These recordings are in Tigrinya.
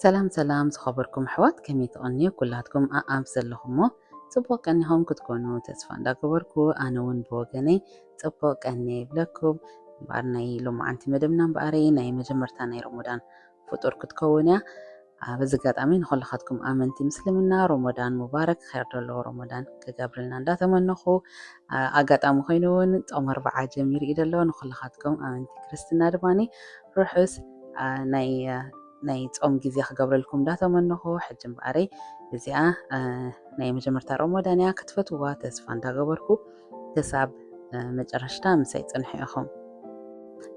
ሰላም ሰላም ዝኸበርኩም ኣሕዋት፣ ከመይ ትቐንዩ? ኩላትኩም ኣኣብ ዘለኹሞ ጽቡቕ ቀኒኹም ክትኮኑ ተስፋ እንዳገበርኩ፣ ኣነ እውን ብወገነይ ጽቡቕ ቀኒ ይብለኩም። እምበኣር ናይ ሎማዓንቲ መደብና እምበኣረይ ናይ መጀመርታ ናይ ሮሞዳን ፍጡር ክትከውን እያ። በዚ ኣጋጣሚ ንኹልኻትኩም ኣመንቲ ምስልምና ሮሞዳን ሙባረክ፣ ኸይር ዘለዎ ሮሞዳን ክገብርልና እንዳተመነኹ፣ ኣጋጣሚ ኮይኑ እውን ጾም ኣርብዓ ጀሚሩ እዩ ዘሎ። ንኹልኻትኩም ኣመንቲ ክርስትና ድማ ርሑስ ናይ ናይ ጾም ግዜ ክገብረልኩም እንዳተመነኹ፣ ሕጂ እምበኣረይ እዚኣ ናይ መጀመርታ ሮሞዳን እያ። ክትፈትዋ ተስፋ እንዳገበርኩ ክሳብ መጨረሽታ ምሳይ ጽንሑ ኢኹም።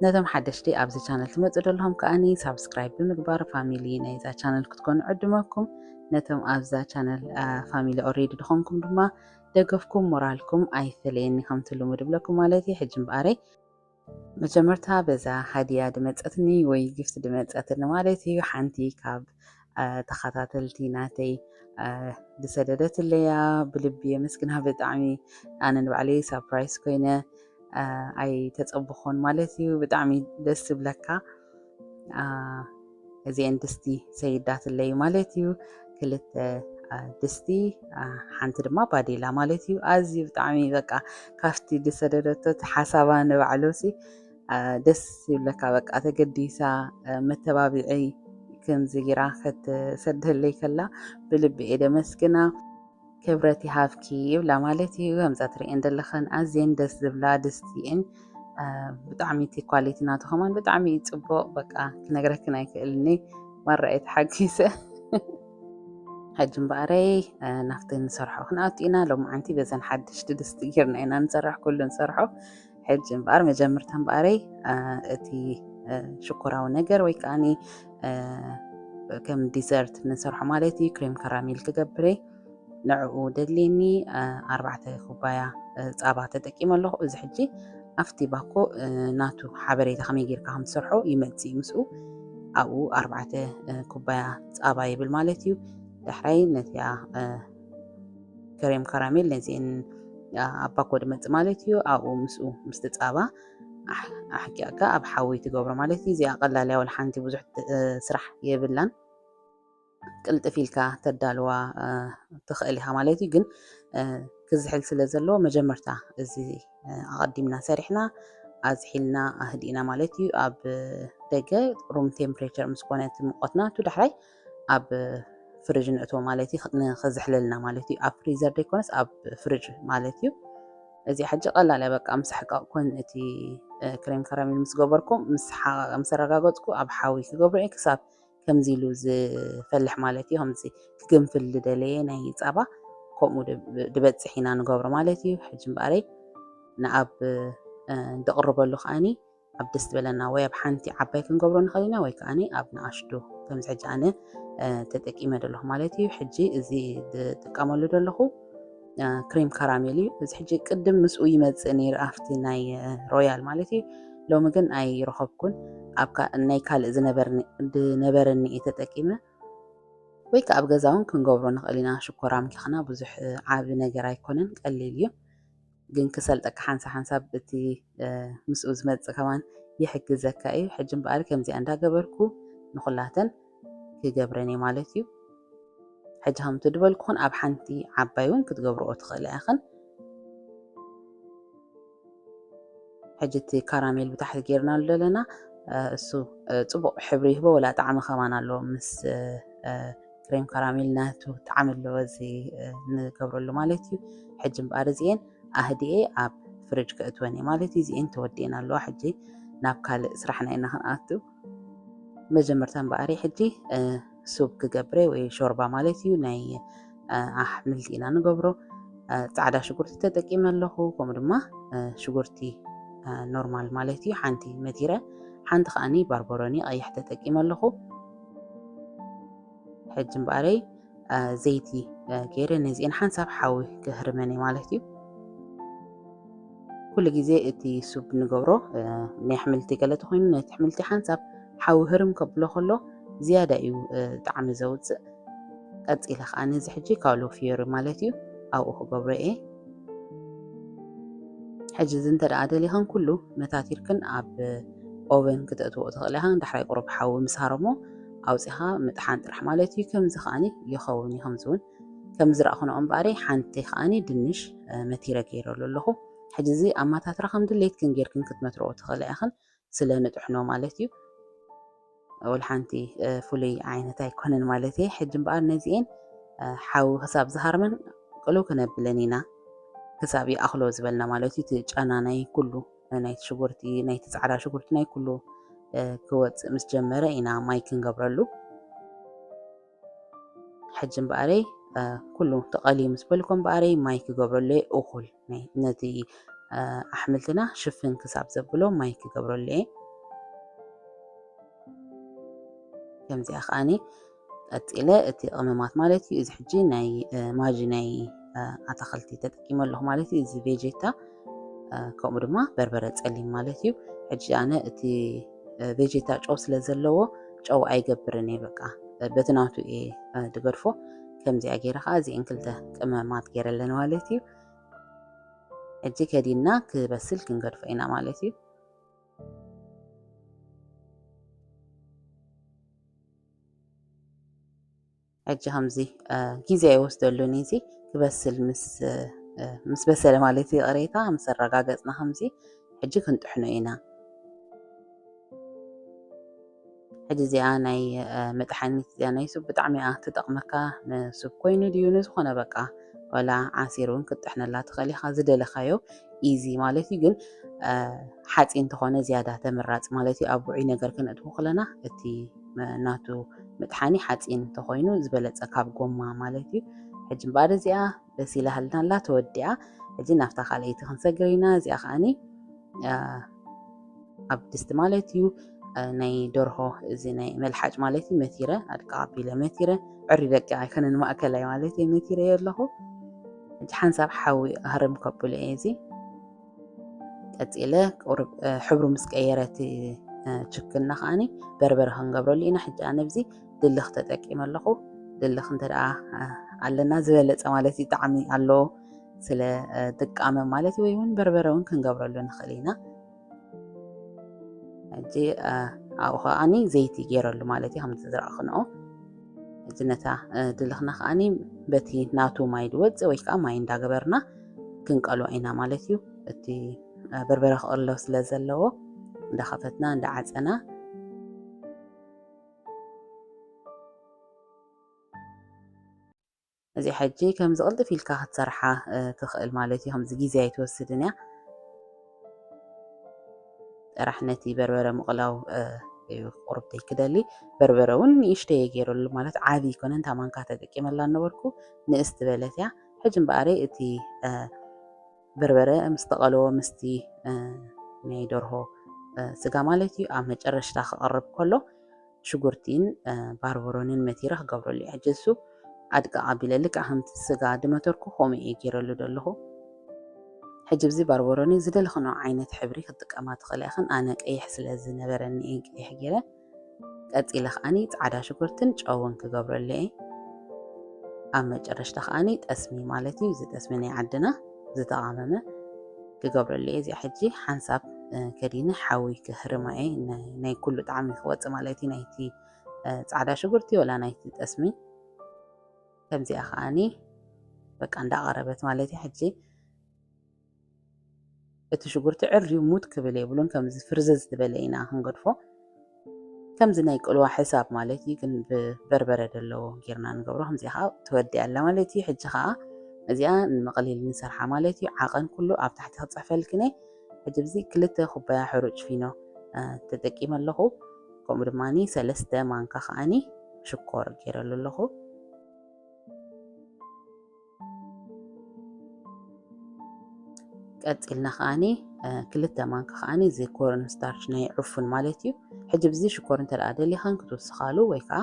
ነቶም ሓደሽቲ ኣብዚ ቻነል ትመጹ ዘለኹም ከኣኒ ሳብስክራይብ ብምግባር ፋሚሊ ናይዛ ቻነል ክትኮኑ ዕድመኩም። ነቶም ኣብዛ ቻነል ፋሚሊ ኦሬዲ ዝኾንኩም ድማ ደገፍኩም ሞራልኩም ኣይፈለየኒ ከምቲ ልሙድ እብለኩም ማለት እዩ። ሕጂ እምበኣረይ መጀመርታ በዛ ሃዲያ ድመጸትኒ ወይ ጊፍት ድመጸትኒ ማለት እዩ። ሓንቲ ካብ ተኸታተልቲ ናተይ ድሰደደትለያ ብልቢ የመስግና። ብጣዕሚ ኣነ ንባዕለይ ሳፕራይዝ ኮይነ ኣይተጸብኾን ማለት እዩ። ብጣዕሚ ደስ ዝብለካ። እዚአን ድስቲ ሰይዳትለይ ማለት እዩ። ክልተ ድስቲ፣ ሓንቲ ድማ ባዴላ ማለት እዩ። ኣዝዩ ብጣዕሚ በቃ ካብቲ ድሰደደቶ እቲ ሓሳባ ንባዕሉሲ ደስ ይብለካ። በቃ ተገዲሳ መተባብዒ ከምዚ ጌራ ክትሰደለይ ከላ ብልቢ እየ ደመስግና። ክብረት ይሃብኪ ይብላ ማለት እዩ። ከምዛ ትርእየን ዘለኸን ኣዝየን ደስ ዝብላ ድስቲ እየን። ብጣዕሚ እቲ ኳሊቲ ናቱ ከማን ብጣዕሚ እዩ ጽቡቕ። በቃ ክነግረክን ኣይክእልኒ፣ ማራ እየ ተሓጊሰ። ሕጂ እምበኣረይ ናብቲ ንሰርሖ ክንኣቱ ኢና። ሎማዓንቲ በዘን ሓደሽቲ ድስቲ ጌርና ኢና ንሰርሕ፣ ኩሉ ንሰርሖ። ሕጂ እምበኣር መጀመርታ እምበኣረይ እቲ ሽኮራዊ ነገር ወይ ከኣኒ ከም ዲዘርት ንሰርሖ ማለት እዩ፣ ክሬም ካራሜል ክገብረይ ንዕኡ ደድልየኒ ኣርባዕተ ኩባያ ጻባ ተጠቂመ ኣለኹ። እዚ ሕጂ ኣብቲ ባኮ ናቱ ሓበሬታ ከመይ ጌርካ ከም ትሰርሖ ይመጽእ እዩ ምስኡ። ኣብኡ ኣርባዕተ ኩባያ ጻባ ይብል ማለት እዩ። ዳሕራይ ነቲኣ ክሬም ካራሜል ነዚአን ኣብ ባኮ ድመጽእ ማለት እዩ። ኣብኡ ምስኡ ምስቲ ጻባ ኣሕ- ኣሕቂቕካ ኣብ ሓዊ ትገብሮ ማለት እዩ። እዚኣ ቀላል እያ፣ ወላ ሓንቲ ብዙሕ ት- ስራሕ የብላን። ቅልጥፍ ኢልካ ተዳልዋ ትኽእል ኢኻ ማለት እዩ። ግን ክዝሕል ስለ ዘለዎ መጀመርታ እዚ ኣቐዲምና ሰሪሕና ኣዝሒልና ኣህዲእና ማለት እዩ። ኣብ ደገ ሩም ቴምፕሬቸር ምስ ኮነ እቲ ሙቐት ናቱ ዳሕራይ ኣብ ፍርጅ ንእትዎ ማለት እዩ፣ ንኸዝሕለልና ማለት እዩ። ኣብ ፍሪዘር ዘይኮነስ ኣብ ፍርጅ ማለት እዩ። እዚ ሕጂ ቀላል እያ፣ በቃ ምስ ኣሕቀቕኩን እቲ ክሬም ካራሜል ምስ ገበርኩ ምስ ኣረጋገፅኩ ኣብ ሓዊ ክገብሮ እየ ክሳብ ከምዚ ኢሉ ዝፈልሕ ማለት እዩ። ከምዚ ክግንፍል ዝደለየ ናይ ፃባ ከምኡ ድበፅሕ ኢና ንገብሮ ማለት እዩ። ሕጂ እምበኣረይ ንኣብ ድቕርበሉ ከዓኒ ኣብ ደስ ዝበለና ወይ ኣብ ሓንቲ ዓባይ ክንገብሮ ንኽእል ኢና ወይ ከዓኒ ኣብ ንኣሽቱ ከምዚ ሕጂ ኣነ ተጠቂመ ዘለኹ ማለት እዩ። ሕጂ እዚ ዝጥቀመሉ ዘለኹ ክሬም ካራሜል እዩ። እዚ ሕጂ ቅድም ምስኡ ይመፅእ ነይሩ ኣብቲ ናይ ሮያል ማለት እዩ። ሎሚ ግን ኣይረኸብኩን። ኣብ ናይ ካልእ ዝነበረኒ እየ ተጠቂመ። ወይ ከዓ ኣብ ገዛ እውን ክንገብሮ ንኽእል ኢና። ሽኮር ኣምኪኽና ብዙሕ ዓቢ ነገር ኣይኮነን፣ ቀሊል እዩ። ግን ክሰልጠካ ሓንሳብ ሓንሳብ እቲ ምስኡ ዝመፅእ ከማን ይሕግዘካ እዩ። ሕጂ እምበኣር ከምዚኣ እንዳገበርኩ ንኹላተን ክገብረን እየ ማለት እዩ። ሕጂ ከምቲ ድበልኩኹን ኣብ ሓንቲ ዓባይ እውን ክትገብርኦ ትኽእላ ኢኽን። ሕጂ እቲ ካራሜል ብታሕቲ ጌርናሉ ዘለና እሱ ፅቡቕ ሕብሪ ይህቦ፣ ወላ ጣዕሚ ከማን ኣለዎ ምስ ክሬም ካራሜል ናቱ ጣዕሚ ኣለዎ እዚ ንገብረሉ ማለት እዩ። ሕጂ እምበኣር እዚኤን ኣህዲኤ ኣብ ፍርጅ ከእትወን እየ ማለት እዩ። እዚኤን ተወዲኤን ኣለዋ። ሕጂ ናብ ካልእ ስራሕና ኢና ክንኣቱ። መጀመርታ እምበኣር ሕጂ ሱብ ክገብረ ወይ ሾርባ ማለት እዩ። ናይ ኣሕምልቲ ኢና ንገብሮ። ፃዕዳ ሽጉርቲ ተጠቂመ ኣለኹ፣ ከምኡ ድማ ሽጉርቲ ኖርማል ማለት እዩ። ሓንቲ መቲረ፣ ሓንቲ ከዓኒ ባርበሮኒ ቀይሕ ተጠቂመ ኣለኹ። ሕጂ እምበኣረይ ዘይቲ ገይረ ነዚኤን ሓንሳብ ሓዊ ክህርመን እየ ማለት እዩ። ኩሉ ግዜ እቲ ሱብ ንገብሮ ናይ ኣሕምልቲ ገለ ተኾይኑ ነቲ ኣሕምልቲ ሓንሳብ ሓዊ ህርም ከብሎ ከሎ ዝያዳ እዩ ጣዕሚ ዘውፅእ። ቀፂለ ከዓ ነዚ ሕጂ ካውሎ ፍዮሪ ማለት እዩ ኣብኡ ክገብሮ እየ። ሕጂ እዚ እንተ ደኣ ደሊኽን ኩሉ መታቲርክን ኣብ ኦቨን ክተእትዎ ትኽእል ኢኻ። ዳሕራይ ቁሩብ ሓዊ ምስ ሃረሞ ኣውፂኻ ምጥሓን ጥራሕ ማለት እዩ። ከምዚ ከዓኒ ይኸውን እዩ። ከምዚ እውን ከም ዝረእኹንኦ እምበኣረይ ሓንቲ ከዓኒ ድንሽ መቲረ ገይረሉ ኣለኹ። ሕጂ እዚ ኣማታትራ ከም ድሌትክን ጌርክን ክትመትረኦ ትኽእላ ኢኽን፣ ስለ ንጥሕኖ ማለት እዩ። ወላ ሓንቲ ፍሉይ ዓይነት ኣይኮነን ማለት እየ። ሕጂ እምበኣር ነዚኤን ሓዊ ክሳብ ዝሃርመን ቅልው ክነብለን ኢና። ክሳብ ይኣኽሎ ዝበልና ማለት እዩ። እቲ ጨና ናይ ኩሉ፣ ናይቲ ሽጉርቲ፣ ናይቲ ፃዕዳ ሽጉርቲ ናይ ኩሉ ክወፅእ ምስ ጀመረ ኢና ማይ ክንገብረሉ። ሕጂ እምበኣረይ ኩሉ ተቐልዩ ምስ በልኮ እምበኣረይ ማይ ክገብረሉ እየ። እኹል ነቲ ኣሕምልትና ሽፍን ክሳብ ዘብሎ ማይ ክገብረሉ እየ። ከምዚኣ ከዓኒ ቀፂለ እቲ ቅመማት ማለት እዩ። እዚ ሕጂ ናይ ማጂ ናይ ኣታክልቲ ተጠቂመ ኣለኹ ማለት እዩ። እዚ ቬጀታ ከምኡ ድማ በርበረ ፀሊም ማለት እዩ። ሕጂ ኣነ እቲ ቬጀታ ጨው ስለ ዘለዎ ጨው ኣይገብርን እየ። በቃ በቲ ናቱ እየ ድገድፎ። ከምዚኣ ገይረ ከዓ እዚአን ክልተ ቅመማት ገይረለን ማለት እዩ። ሕጂ ከዲና ክበስል ክንገድፎ ኢና ማለት እዩ። ሕጂ ከምዚ ግዜ ኣይወስደሉን እዚ ክበስል ምስ በሰለ ማለት እዩ። ቅሬታ ምስ ኣረጋገፅና ከምዚ ሕጂ ክንጥሕኖ ኢና። ሕጂ እዚኣ ናይ መጥሓኒት እዚኣ ናይ ሱብ ብጣዕሚ እያ ትጠቕመካ። ንሱብ ኮይኑ ድዩ ንዝኾነ በቃ ወላ ዓሲር እውን ክትጥሕነላ ትኽእል ኢኻ። ዝደለኻዮ ኢዚ ማለት እዩ። ግን ሓፂን እንተኾነ ዝያዳ ተመራፂ ማለት እዩ። ኣብ ውዑይ ነገር ክነእትዎ ከለና እቲ ናቱ መጥሓኒ ሓፂን እንተኾይኑ ዝበለፀ ካብ ጎማ ማለት እዩ። ሕጂ እምበኣር እዚኣ በሲላ ሃልና ኣላ ተወዲኣ። ሕጂ ናብታ ካልኣይቲ ክንሰግር ኢና። እዚኣ ከዓኒ ኣብ ድስቲ ማለት እዩ ናይ ደርሆ እዚ ናይ መልሓጭ ማለት እዩ መቲረ ኣድቃ ኣቢለ መቲረ ዕሪ ደቂ ኣይኮነን ማእከላይ ማለት እዩ መቲረ ኣለኹ። ሕጂ ሓንሳብ ሓዊ ኣህርም ከብሎ እየ እዚ። ቀፂለ ቁሩብ ሕብሩ ምስ ቀየረት ችክና ከዓኒ በርበረ ክንገብረሉ ኢና። ሕጂ ኣነ ኣብዚ ድልኽ ተጠቂመ ኣለኹ። ድልኽ እንተ ደኣ ኣለና ዝበለፀ ማለት እዩ ጣዕሚ ኣለዎ። ስለ ድቃመ ማለት እዩ። ወይ እውን በርበረ እውን ክንገብረሉ ንኽእል ኢና። ሕጂ ኣብኡ ከዓኒ ዘይቲ ገይረሉ ማለት እዩ ከምቲ ዝረእኽንኦ። ሕጂ ነታ ድልኽና ከዓኒ በቲ ናቱ ማይ ድወፅእ ወይ ከዓ ማይ እንዳገበርና ክንቀልዎ ኢና ማለት እዩ። እቲ በርበረ ክቕሎ ስለ ዘለዎ እንዳኸፈትና እንዳዓፀና እዚ ሕጂ ከምዚ ቅልጥፍ ኢልካ ክትሰርሓ ትኽእል ማለት እዩ። ከምዚ ግዜ ኣይትወስድን እያ። ጥራሕ ነቲ በርበረ ምቕላው እዩ ቁርብተይ ክደሊ። በርበረ እውን ንእሽተይ ገይረሉ ማለት ዓቢ ይኮነ እንታ ማንካ ተጠቂመላ ነበርኩ ንእስ ትበለት እያ። ሕጂ እምበኣረይ እቲ በርበረ ምስ ተቐለዎ ምስቲ ናይ ደርሆ ስጋ ማለት እዩ ኣብ መጨረሽታ ክቐርብ ከሎ ሽጉርቲን ባርበሮንን መቲረ ክገብረሉ እየ። ሕጂ እሱ ኣድቅቕ ኣቢለ ልክዕ ከምቲ ስጋ ድመተርኩ ከምኡ እየ ገይረሉ ዘለኹ። ሕጂ ብዚ ባርበሮኒ ዝደለኽንኦ ዓይነት ሕብሪ ክትጥቀማ ትኽእላ ኢኽን። ኣነ ቀይሕ ስለ ዝነበረኒ እየ ቀይሕ ገይረ። ቀጺለ ከዓኒ ጻዕዳ ሽጉርትን ጨውን ክገብረሉ እየ። ኣብ መጨረሽታ ከዓኒ ጠስሚ ማለት እዩ። እዚ ጠስሚ ናይ ዓድና ዝተቓመመ ክገብረሉ እየ። እዚኣ ሕጂ ሓንሳብ ከዲነ ሓዊ ክህርማ እየ። ናይ ኩሉ ጣዕሚ ክወፅእ ማለት እዩ ናይቲ ፃዕዳ ሽጉርቲ ወላ ናይቲ ጠስሚ። ከምዚኣ ከዓኒ በቃ እንዳቐረበት ማለት እዩ። ሕጂ እቲ ሽጉርቲ ዕርዩ ሙት ክብል የብሉን። ከምዚ ፍርዘዝ ዝበለ ኢና ክንገድፎ። ከምዚ ናይ ቅልዋ ሕሳብ ማለት እዩ፣ ግን ብበርበረ ዘለዎ ጌርና ንገብሮ። ከምዚኣ ከዓ ትወዲ ኣላ ማለት እዩ። ሕጂ ከዓ እዚኣ ንመቐሊል ንሰርሓ ማለት እዩ። ዓቐን ኩሉ ኣብ ታሕቲ ክፅሕፈልክን እየ። ሕጂ ብዚ ክልተ ኩባያ ሕሩጭ ፊኖ ተጠቂመ ኣለኹ። ከምኡ ድማ ሰለስተ ማንካ ከዓኒ ሽኮር ገይረሉ ኣለኹ። ቀፂልና ከዓኒ ክልተ ማንካ ከዓኒ እዚ ኮርን ስታርች ናይ ዕፉን ማለት እዩ። ሕጂ ብዚ ሽኮር እንተ ደኣ ደሊኻን ክትውስኻሉ ወይ ከዓ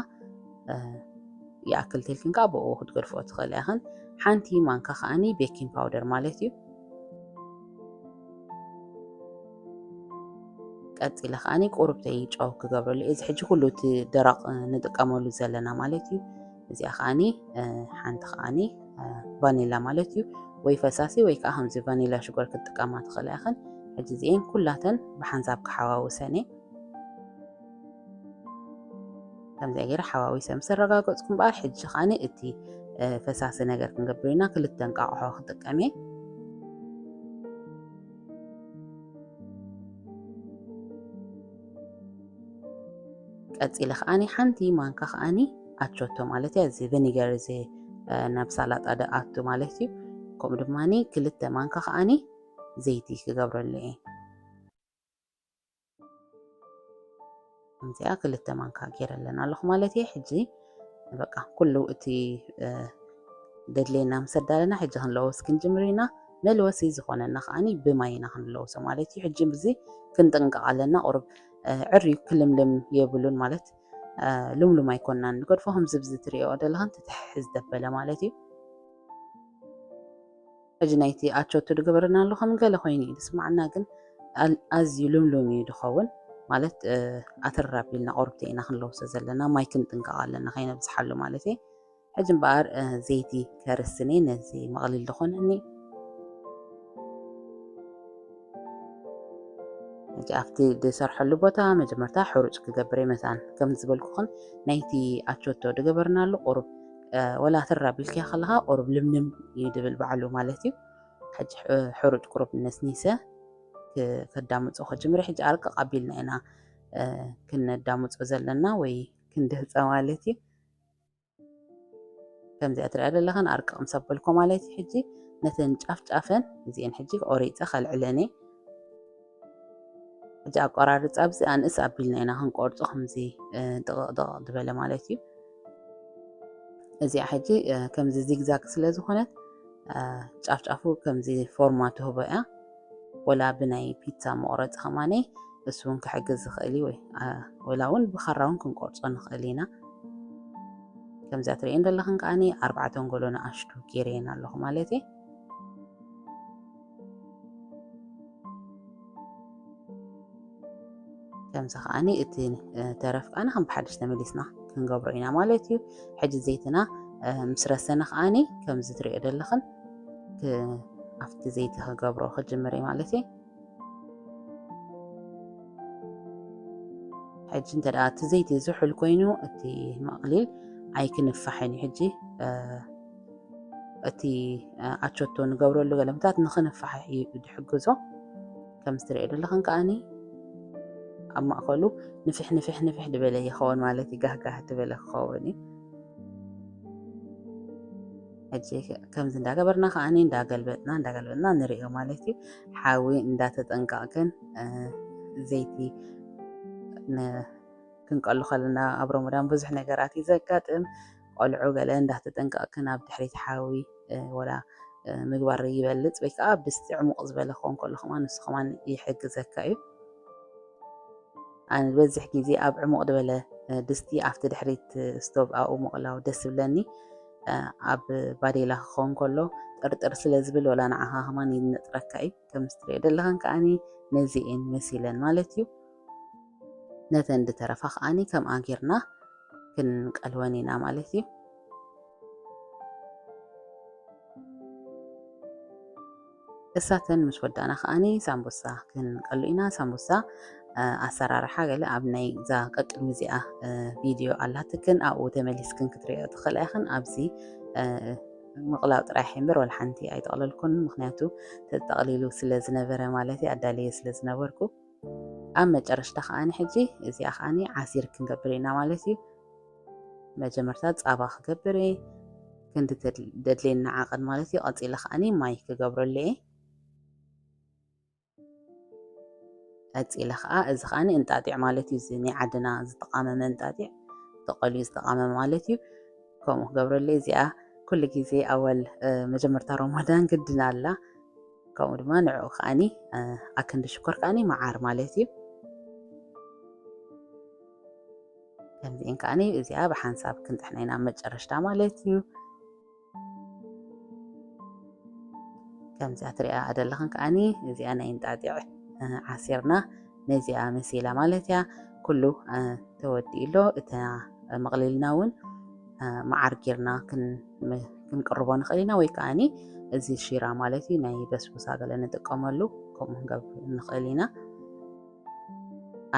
ይኣክል ተልክን ከዓ ብኡ ክትገድፍኦ ትኽእል ኢኽን። ሓንቲ ማንካ ከዓኒ ቤኪንግ ፓውደር ማለት እዩ። ቀፂለ ከዓኒ ቁሩብተይ ጨው ክገብረሉ እየ። እዚ ሕጂ ኩሉ እቲ ደረቕ ንጥቀመሉ ዘለና ማለት እዩ። እዚኣ ከዓኒ ሓንቲ ከዓኒ ቫኒላ ማለት እዩ፣ ወይ ፈሳሲ ወይ ከዓ ከምዚ ቫኒላ ሽጎር ክትጥቀማ ትኽእላ ኢኽን። ሕጂ እዚኤን ኩላተን ብሓንሳብ ክሓዋውሰን እየ። ከምዚኣ ገይረ ሓዋዊሰ ምስ ኣረጋገጽኩ እምበኣር፣ ሕጂ ከኣኒ እቲ፣ እ፣ ፈሳሲ ነገር ክንገብር ኢና። ክልተ እንቃቑሖ ክጥቀም እየ። ቀጺለ ከኣኒ ሓንቲ ማንካ ከኣኒ ኣቾቶ ማለት እያ። እዚ ቪኒገር እዚ፣ እ፣ ናብ ሳላጣ ደኣቱ ማለት እዩ። ከምኡ ድማኒ ክልተ ማንካ ከኣኒ ዘይቲ ክገብረሉ እየ። እዚኣ ክልተ ማንካ ገይረለን ኣለኹ ማለት እየ። ሕጂ በቃ ኩሉ እቲ፣ እ፣ ደድልየና ምስ ኣዳለና፣ ሕጂ ክንለውስ ክንጅምር ኢና። መልወሲ ዝኾነና ከኣኒ ብማይ ኢና ክንለውሶ ማለት እዩ። ሕጂ ብዚ ክንጥንቀቕ ኣለና። ቁሩብ፣ እ፣ ዕርዩ ክልምልም የብሉን ማለት፣ እ፣ ልምሉም ኣይኮንናን ንገድፎ። ከምዚ ብዚ ትሪኦ ዘለኻን ትትሕዝ ዘበለ ማለት እዩ። ሕጂ ናይቲ ኣቾቶ ዝገበረና ኣሎ ከም ገለ ኮይኑ እዩ ዝስማዓና፣ ግን ኣል-፣ ኣዝዩ ልምሉም እዩ ዝኸውን። ማለት፣ እ፣ ኣተር ኣቢልና ቁሩብቲ ኢና ክንለውሶ ዘለና፣ ማይ ክንጥንቀቕ ኣለና ከይነብዝሓሉ ማለት እዩ። ሕጂ እምበኣር፣ እ፣ ዘይቲ ከርስን እየ፣ ነዚ መቕሊል ዝኾነኒ። ሕጂ ኣብቲ ዝሰርሐሉ ቦታ መጀመርታ ሕሩጭ ክገብር እየ። መታን ከም ዝበልኩኽን ናይቲ ኣቾቶ ዝገበርናሉ ቁሩብ፣ እ፣ ወላ ኣተር ኣቢልክያ ከለኻ ቁሩብ ልምልም እዩ ዝብል ባዕሉ ማለት እዩ። ሕጂ ሕ-፣ ሕሩጭ ቁሩብ ነስኒሰ ክ-፣ ከዳምጾ ከጅምር። ሕጂ ኣርቅቕ ኣቢልና ኢና፣ እ፣ ክነዳምጾ ዘለና ወይ ክንድህጸ ማለት እዩ። ከምዚኣ ትሪኣ ዘለኽን ኣርቅቕ ምስ ኣበልኮ ማለት እዩ። ሕጂ ነተን ጫፍ ጫፈን እዚኤን ሕጂ ቆሪጸ ከልዕለን እየ። ሕጂ ኣቆራርጻ ኣብዚ ኣንእስ ኣቢልና ኢና ክንቆርጾ፣ ከምዚ፣ እ፣ ድቕቕ ድቕቕ ዝበለ ማለት እዩ። እዚኣ ሕጂ፣ እ፣ ከምዚ ዚግዛግ ስለ ዝኾነት፣ እ፣ ጫፍ ጫፉ ከምዚ ፎርማ ትህቦ እያ። ወላ ብናይ ፒትሳ መቑረጺ ከማነይ እሱ እውን ክሕግዝ ዝኽእል እዩ፣ ወይ፣ እ፣ ወላ እውን ብኻራ እውን ክንቆርጾ ንኽእል ኢና። ከምዚኣ ትርእየን ዘለኽን ከኣኒ ኣርባዕተ ኣንጎሎ ንኣሽቱ ገይረየን ኣለኹ ማለት እየ። ከምዚ ከኣኒ እቲ፣ እ፣ ተረፍ ከኣኒ ከም ብሓድሽ ተመሊስና ክንገብሮ ኢና ማለት እዩ። ሕጂ ዘይትና፣ እ፣ ምስ ረሰነ ከኣኒ ከምዚ ትሪኦ ዘለኽን ክ-፣ ኣብቲ ዘይቲ ክገብሮ ክጅምር እየ ማለት እዩ። ሕጂ እንተ ደኣ እቲ ዘይቲ ዝሑል ኮይኑ፣ እቲ መቕሊል ኣይክንፋሕን እዩ። ሕጂ፣ እ፣ እቲ፣ እ፣ ኣቾቶ ንገብረሉ ገለምታት ንኽንፋሕ እዩ ዝሕግዞ። ከም ትሪኦ ዘለኽን ከኣኒ ኣብ ማእከሉ ንፍሕ ንፍሕ ንፍሕ ዝበለ ይኸውን ማለት እዩ። ጋህጋህ ዝበለ ክኸውን እዩ። ሕጂ ከምዚ እንዳገበርና ከኣኒ እንዳገልበጥና፣ እንዳገልበጥና ንሪኦ ማለት እዩ። ሓዊ እንዳተጠንቀቕክን፣ እ፣ ዘይቲ ን-፣ ክንቀሉ ከለና ኣብ ረመዳን ብዙሕ ነገራት እዩ ዘጋጥም። ቆልዑ ገለ እንዳተጠንቀቕክን ኣብ ድሕሪት ሓዊ፣ እ፣ ወላ፣ እ፣ ምግባር ይበልጽ፣ ወይ ከዓ ኣብ ድስቲ ዕሙቕ ዝበለ ክኸውን ከሎ ከማን ንሱ ከማን ይሕግዘካ እዩ። ኣነ ዝበዝሕ ግዜ ኣብ ዕሙቕ ዝበለ፣ እ፣ ድስቲ ኣብቲ ድሕሪት ስቶቭ ኣብኡ ምቕላው ደስ ዝብለኒ። እ፣ ኣብ ባዴላ ክኸውን ከሎ ጥርጥር ስለ ዝብል ወላ ንዓኻ ከማን ይንጥረካ እዩ። ከም ትሪኦ ዘለኽን ከኣኒ ነዚኤን መሲለን ማለት እዩ። ነተን ዝተረፋ ከኣኒ ከምኣ ጌርና ክንቀልወን ኢና ማለት እዩ። እሳተን ምስ ወዳእና ከኣኒ ሳምቡሳ ክንቀሉ ኢና። ሳምቡሳ፣ እ፣ ኣሰራርሓ ገለ ኣብ ናይ እዛ ቀቅድሚ እዚኣ፣ እ፣ ቪድዮ ኣላትክን፣ ኣብኡ ተመሊስክን ክትሪኦ ትኽእላ ኢኽን። ኣብዚ፣ እ፣ ምቕላው ጥራሕ እምበር ወላ ሓንቲ ኣይጠቕለልኩን፣ ምኽንያቱ ተጠቕሊሉ ስለ ዝነበረ ማለት እዩ፣ ኣዳልየ ስለ ዝነበርኩ። ኣብ መጨረሽታ ከኣኒ ሕጂ እዚኣ ከኣኒ ዓሲር ክንገብር ኢና ማለት እዩ። መጀመርታ ጻባ ክገብር እየ፣ ክንዲ ተድል-፣ ደድልየኒ ዓቐን ማለት እዩ። ቀጺለ ከኣኒ ማይ ክገብረሉ እየ። ቀጺለ ከኣ እዚ ከኣኒ እንጣጢዕ ማለት እዩ። እዚ ናይ ዓድና ዝተቃመመ እንጣጢዕ ተቆልዩ ዝተቃመመ ማለት እዩ። ከምኡ ክገብረሉ እየ። እዚኣ ኩሉ ግዜ ኣወል፣ እ፣ መጀመርታ ረመዳን ግድን ኣላ። ከምኡ ድማ ንዕኡ ከኣኒ፣ እ፣ ኣክንዲ ሽኮር ከኣኒ መዓር ማለት እዩ። ከምዚኤን ከኣኒ እዚኣ ብሓንሳብ ክንጥሕና ኢና ኣብ መጨረሽታ ማለት እዩ። ከምዚኣ ትሪኣ ዘለኽን ከኣኒ እዚኣ ናይ እንጣጢዕ፣ እ፣ ዓሲርና ነዚኣ መሲላ ማለት እያ። ኩሉ፣ እ፣ ተወዲኡ ኣሎ። እታ መቕሊልና እውን፣ እ፣ መዓር ጌርና ክን-፣ ም-፣ ክንቅርቦ ንኽእል ኢና፣ ወይ ከኣኒ እዚ ሺራ ማለት እዩ፣ ናይ በስቡሳ ገለ ንጥቀመሉ፣ ከምኡ ክንገብር ንኽእል ኢና።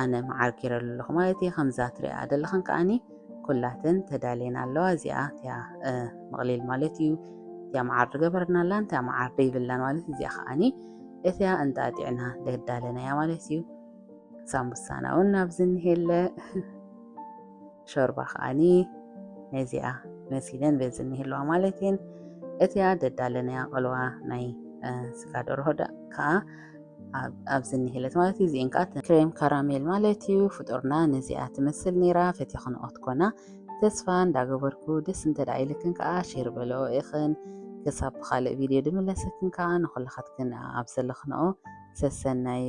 ኣነ መዓር ጌረሉ ኣለኹ ማለት እዩ። ከምዛ ትሪኣ ዘለኽን ከኣኒ ኩላተን ተዳልየን ኣለዋ። እዚኣ እቲያ መቕሊል ማለት እዩ። እቲያ መዓር ዝገበርናላን እቲያ መዓር ዘይብላን ማለት እዩ። እዚኣ ከዓኒ እቲያ እንጣጢዕና ደዳለናያ ማለት እዩ። ሳምቡሳና እውን ኣብዚ እኒሄለ፣ ሾርባ ከዓኒ ነዚኣ መሲለን በዚ እኒሄለዋ ማለት እየን። እቲያ ደዳለናያ ቆልዋ ናይ ስጋ ደርሆ ከዓ ኣብዚ እኒሄለት ማለት እዩ። እዚኤን ከዓ ክሬም ካራሜል ማለት እዩ። ፍጡርና ነዚኣ ትመስል ነይራ። ፈቲኽንኦ ትኮና ተስፋ እንዳገበርኩ፣ ደስ እንተ ደኣ ኢልክን ከዓ ሼር በልኦ ኢኽን። ክሳብ ብኻልእ ቪድዮ ድምለሰክን ከዓ ንኩልኻትክን ኣብ ዘለኽንኦ ሰሰናዩ።